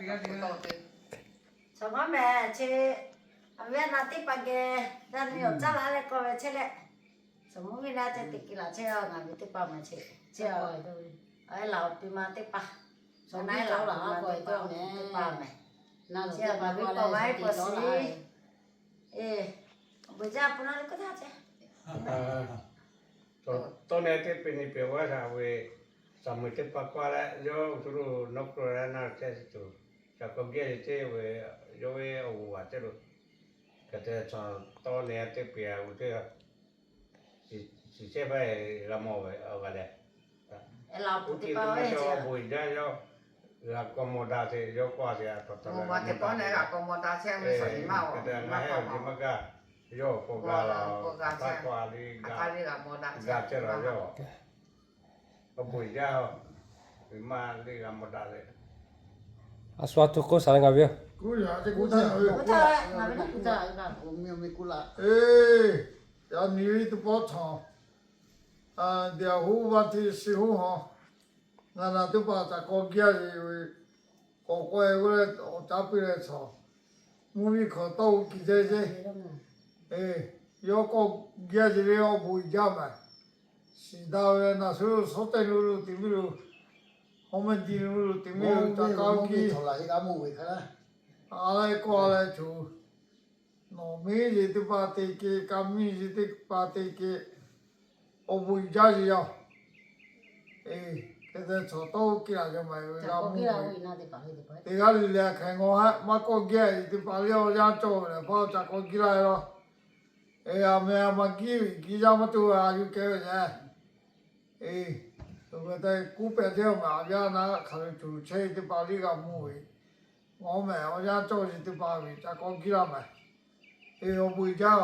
Chaw maˇ mehˍ chi, a ve a na teˇ hpaˍ geh, yaˇ nyi awˬ caˉ la leh k'awꞈ ve chehˇ leh, chaw mvuhˇ miˬ na ceh teꞈ kiˬ laˬ chehˇ a, ngaˬ ve teˇ hpaˍ mehˍ chi, chi a, a laˬ awˬ pi ma teˇ hpaˍ, chaw na laˬ awˬ pi ma teˇ hpaˍ mehˍ, chi a ngaˬ ve k'awꞈ ma iˉ k'awꞈ shiˍ. Eˬ, beuꞈ jaˇ pon na le k'oˆ htaˇ ceh, tawˇ neh teˇ pe nyi pehˬ g'aˇ shaˍ ve, shaˍ meuˍ teˇ hpaˍ k'oˆ leh, yawˇ tu lo nawˉ k'oˆ leh na chehˇ tuˬ, shaˍ k'aw gehˇ ve teˇ ve, yawˇ ve awˬ g'uˇ g'a chehˇ lo, hk'e te chaw tawˇ neh teˇ pe a g'uˇ teˇ, shiˍ chehˇ hpaˇ g'a mawˬ ve awˬ g'a leh, awˬ bon uiˍ jaˇ yawˇ, g'a k'awꞈ mawˬ daꞈ te yawˇ k'oˆ a te a pa taw, g'a k'awꞈ mawˬ daꞈ te, ngaˬ heˆ awˬ ceuˬ maˇ gaˇ, yawˇ awˬ pon gaˇ la, taˇ k'oˆ a le, g'a chehˇ la yawˇ, awˬ bon uiˍ jaˇ, maˇ le g'a mawˬ daꞈ le. A shu a htoꞈ k'oˆ shaˍ le ngaˬ ve yoˬ. Eˬ, yaꞈ nyi ve teˇ pawˆ htaꞈ, Diˍ hoˉ vaˇ htiˇ shiˍ hoˉ hawˬ, ngaˬ naˬ teˇ hpaˍ ca k'awꞈ giˇ a ve, k'awꞈ k'oˆ e g'uˇ leh awˬ caˉ piˇ leh chaw, mvuhˇ miˬ hkawꞈ tawˇ g'uˇ kiˬ ceh ceh, yawˇ k'awꞈ giˇ a ve le awˬ bon uiˍ jaˇ mehˍ. Shiˍ daꞈ ve naˬ shu shawˉ tehˬ lo lo teꞈ miˇ lo, hawˉ mehˍ diˇ lo lo teꞈ miˇ lo ca k'awꞈ giˇ a leh k'oˆ a leh choˬ, nawˬ miˇ yeˬ teˇ hpaˍ te ke, ka miˇ yeˬ teˇ hpaˍ te ke, awˬ bon uiˍ jaˇ yeˬ yaˇ. Hk'e te chaw tawˇ kiˇ la jaˇ ma ve g'a mvuhˇ ve, teˇ g'aˇ le le a hk'e ngaw haˆ maˇ k'awꞈ giˇ a ve teˇ hpaˍ le awˬ yanˇ cawˬ ve lehˬ hpaˇ ca k'awꞈ giˇ la ve laˇ. Eˬ, a meh a ma giˇ ve giˇ yaˇ maˇ tuˬ a yuˬ kehˬ ve lehˬ, eˬ, kuˉ pehꞈ chehˇ a ma a viˉ a na hk'aˬ ve tuˬ chehˇ ve teˇ hpaˍ le g'a mvuhˇ ve, ngaw mehˍ awˬ yanˇ cawˬ ve teˇ hpaˍ ve ca k'awꞈ giˇ la mehˍ. Eˬ, awˬ bon uiˍ jaˇ.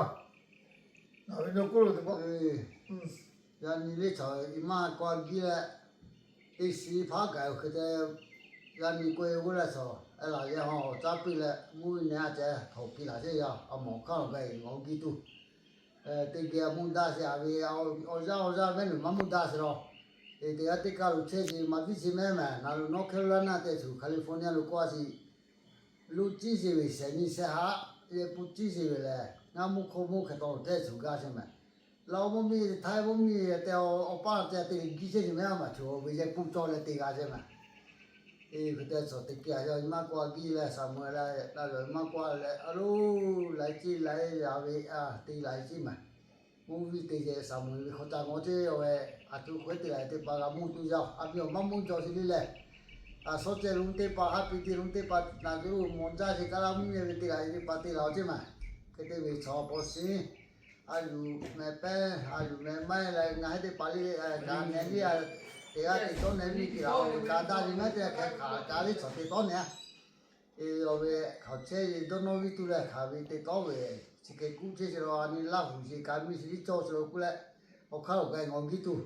Ngaˬ ve nawˬ k'oˆ lo teˇ pawˆ, yaꞈ nyi le chaw i maˇ k'awꞈ giˇ leh, teˇ shiˍ hpaˇ gaˬ hk'e te, yaꞈ nyi k'oˆ e g'uˇ leh chaw e laˬ yehˬ hawˬ awˬ caˉ piˇ leh mvuhˇ miˬ neh a ceh htawnˍ kiˇ laˬ chehˇ yaˇ, a mawˬ hk'aˇ lo gaˬ e ngaˬ hui giˇ tuˬ, teˇ geh mvuhˇ daꞈ sheˍ a ve, awˬ yanˇ awˬ yanˇ mehˉ nuˬ maˇ mvuhˇ daꞈ sheˍ law. Eˬ, teˇ g'aˇ teˇ kaˇ lo chehˇ ce maˇ viˉ ce mehˉ mehˍ, na lo North Carolina tehꞈ tuˬ California lo k'oˆ a shiˍ, lo ciˇ sheˍ ve shehˍ nyi shehˍ haꞈ, yehˬ pun ciˇ sheˍ ve lehˬ ngaˇ mvuhˇ hk'oˆ mvuhˇ hk'e taw lo tehˇ tuˬ gaˇ sheˍ mehˍ. Laˇ awˬ mvuhˇ miˬ Htaiˇ mvuhˇ miˬ tehꞈ awˬ paˇ ceh te leh giˇ chehˇ sheˍ mehˍ, a maˬ tuˬ ve yehˬ pun cawˬ leh te g'a sheˍ mehˍ. Eˬ, hk'e te chaw teˇ geh a yaˇ i maˇ k'oˆ a giˇ leh shaˍ meuˍ leh na yaˇ i maˇ k'oˆ a leh a lo, laiˉ ciˇ laiˉ yaˇ ve a te laiˉ ciˇ mehˍ. Mvuhˇ viˇ te ceh shaˍ meuˍ ve hk'aw ca ngaw ceˇ a ve, a tuˬ hk'oˆ te laiˉ teˇ hpaˍ g'a mvuhˇ tuˬ yaˇ, a miˇ awˬ maˇ mvuhˇ cawˬ sheˍ le lehˬ, a shawˉ ceh lo teˇ hpaˍ, haˉ piˇ te lo teˇ hpaˍ na tuˬ mawˬ jaˇ sheˍ kaˇ laˇ mvuhˇ miˬ ve te laiˉ teˇ hpaˍ te la ceˇ mehˍ. Hk'e te ve chaw paw shiˍ, a yuˬ mehˍ pehˇ, a yuˬ mehˍ maiˇ leh ngaˬ hui teˇ hpaˍ le, kaꞈ neh le, teˇ g'aˇ teˇ tawˉ neh miˇ te la ve kaꞈ daꞈ ve mehˍ te hk'e hk'aˬ kaꞈ le chaw te tawˉ neh a. Eˬ, awˬ ve hk'aˬ chehˇ ve dawˇ nawˇ viˉ tuˬ leh hk'aˬ ve te tawˉ ve, chi hk'e kuˇ chehˇ sheˍ law, a nyi Laˇ huˍ sheˍ kaꞈ miˇ shiˍ liˇ cawˬ sheˍ law k'oˆ leh, awˬ hk'aˇ awˬ g'a ngaˬ hui giˇ tuˬ,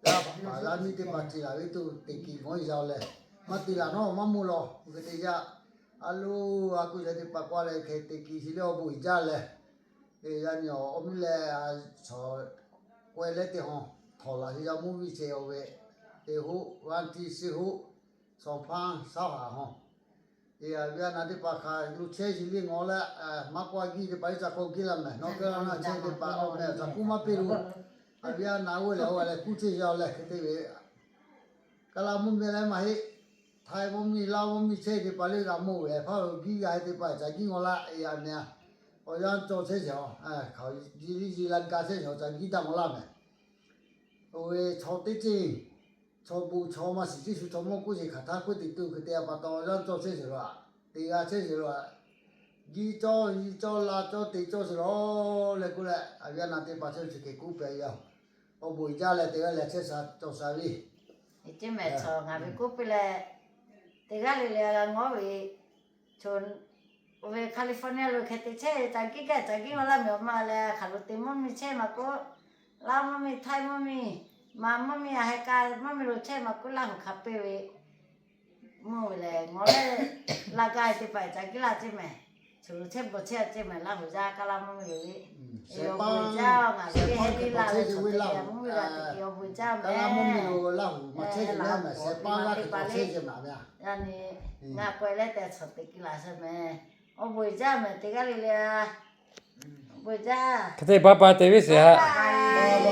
laˇ paˍ laˇ miˇ teˇ hpaˍ te laˬ ve tuˬ teˇ kiˬ mawˇ yaˇ leh, maˇ te laˬ nawˉ maˇ mvuhˇ law, hk'e te yaˇ, a lo, a kuˇ yaˇ teˇ hpaˍ k'oˆ leh hk'e teˇ kiˬ sheˍ le awˬ bon uiˍ jaˇ leh, eˬ, yaˇ nyi awˬ miˇ leh a chaw k'oˆ leh teˇ hawˬ htawnˍ laˬ sheˍ yaˇ mvuhˇ viˇ chehˇ awˬ ve, teˇ hoˆ g'aˇ tiˇ shiˍ hoˆ, shawˍ hpaˇ shaˉ haꞈ hawˬ. Eˬ, a viˉ a na teˇ hpaˍ hk'aˬ lo chehˇ sheˍ le ngaw leh, maˇ k'oˆ a giˇ teˇ hpaˍ le ca k'awꞈ giˇ la mehˍ. Nawˉ kehˉ la na chehˇ teˇ hpaˍ awˬ meh awˬ ca kuˇ maˇ piˇ lo, a viˉ a na g'uˇ leh oˇ g'a leh kuˇ chehˇ yaˇ leh hk'e te ve, kaˇ laˇ mvuhˇ miˬ leh maˇ heˆ, Htaiˇ mvuhˇ miˬ, Laˇ mvuhˇ miˬ chehˇ teˇ hpaˍ le g'a mawˬ ve hpaˇ lo giˇ g'a teˇ hpaˍ ca giˇ ngaw laˇ. Eˬ, a meh a, awˬ yanˇ cawˬ chehˇ sheˍ a, hk'aˬ ji liˇ ji la ga chehˇ sheˍ a ca giˇ daꞈ ngaw laˇ mehˍ. Oˇ ve chaw teˇ ceuˬ, chaw bon chaw maˇ shiˍ ciˇ shu chaw mawˇ k'oˆ sheˍ hk'aˬ htaˇ k'oˆ teꞈ tuˬ hk'e te a pa taw awˬ yanˇ cawˬ chehˇ sheˍ law, teˇ g'aˇ chehˇ sheˍ law, giˇ cawˇ yiˇ cawˇ la cawˇ te cawˇ sheˍ law leh k'oˆ leh, a viˉ a na teˇ hpaˍ chehˇ chi hk'e kuˇ pehꞈ yaˇ, awˬ bon uiˍ jaˇ leh teˇ g'aˇ leh chehˇ sha cawˬ sha ve, eˬ, ceˇ mehˍ chaw ngaˬ ve kuˇ piˇ leh, teˇ g'aˇ le le g'a ngawˉ ve, chaw, oˇ ve California lo hk'e te chehˇ ca giˇ gaˇ ca giˇ ngaw laˇ mehˍ. Awˬ ma leh hk'aˬ lo te mvuhˇ miˬ chehˇ ma k'oˆ, Laˇ mvuhˇ miˬ, Htaiˇ mvuhˇ miˬ, Manˇ mvuhˇ miˬ, Aˍheˍkaˍ mvuhˇ miˬ lo chehˇ ma k'oˆ, Laˇ huˍ hk'a peu ve mvuhˇ miˬ lehˬ ngaw leh, laˇ gaˇ teˇ hpaˍ ca giˇ laˇ ceˇ mehˍ. Chi lo chehˇ bvuhˬ chehˇ a ceˇ mehˍ, Laˇ huˍ yaˇ Kaˇ laˇ mvuhˇ miˬ lo le. Yawˇ bvuhˬ jaˇ ngaˬ ve hk'e henˇ ve la ve chaw teˇ g'aˇ mvuhˇ miˬ g'a tuˬ ve yawˇ bvuhˬ jaˇ mehˍ. Laˇ huˍ maˇ chehˇ ve maˇ te pa le. Yaˇ nyi, ngaˬ k'awꞈ leh tehꞈ chaw teꞈ ki laˬ sheh mehˍ. Awˬ bvuhˬ jaˇ mehˍ teˇ g'aˇ le le a. Bvuhˬ jaˇ. Hk'e te pa pa te ve sheˍ haꞈ.